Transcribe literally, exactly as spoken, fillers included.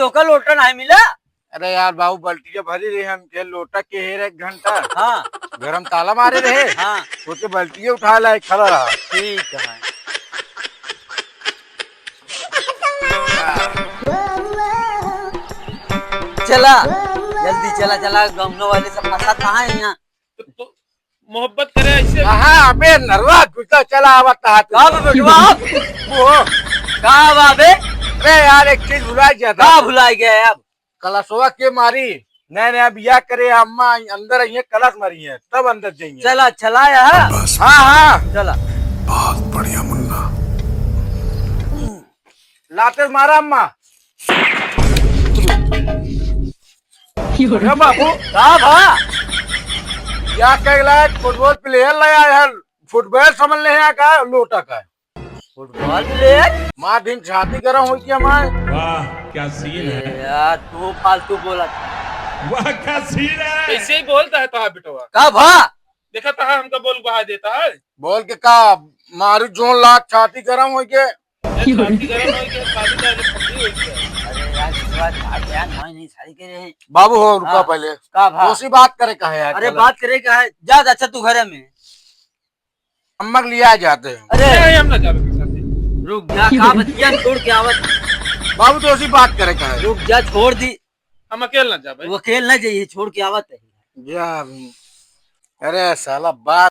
तोका लोटा नाहीं मिला? अरे यार बाबू, बल्टिया भरी रही, हम के लोटा के हेर एक घंटा। हाँ। घर हम ताला मारे रहे। हाँ। सोचे बल्टिया उठा लाए, खड़ा रहा। ठीक है। चला, जल्दी चला, चला, गौनो वाले सब फंसा कहाँ है यहाँ? तो, तो मोहब्बत करे ऐसे। हाँ, अबे नरवा, तू तो चला आवत था तू। का बे बेटवा? वो। का बा बे? अरे यार, एक चीज भुला गया था। का भुला गया है अब? कलशवा के मारी? नहीं, नहीं, अब या करे अम्मा अंदर आई है, कलश मारी है, तब अंदर जाइए। चला, चला यार। हाँ, हाँ। चला। बहुत बढ़िया मुन्ना। लाते मारा अम्मा। अरे बाबू। का भा? या कहला football player ले आया है, football समझ ले है का, लोटा का है। Football player? मार दिन छाती गरम हो गया मार। वाह, क्या scene है। ए यार, तू फालतू बोला था। वाह, क्या scene है। ऐसे ही बोलता है तोहार बेटवा। का भा? देखा तोहार हमका बोल बहा देता है। बोल के का, मारू जोन लाग, छाती गरम हो गया। अरे छाती गरम हो गया, छाती का ठंडी हो गया। अरे यार, इस बार छाती यार, नहीं, नहीं, सारी के रहे। बाबू हो, रुका हाँ। पहले। का भा? दोषी बात करे का है यार, अरे चलो। बात करे का है, जा, अच्छा तू घरे में। अम्मा के लिया जाते हैं। अरे नहीं, हम ना जावे के साथे। रुक जा, का बतिया छोड़ के आवत। बाबू दोषी बात करे का है। रुक जा, छोड़ दी। हम अकेले ना जाबे। वो अकेले ना जाइए, छोड़ के आवत है। जा अभी। अरे साला, बात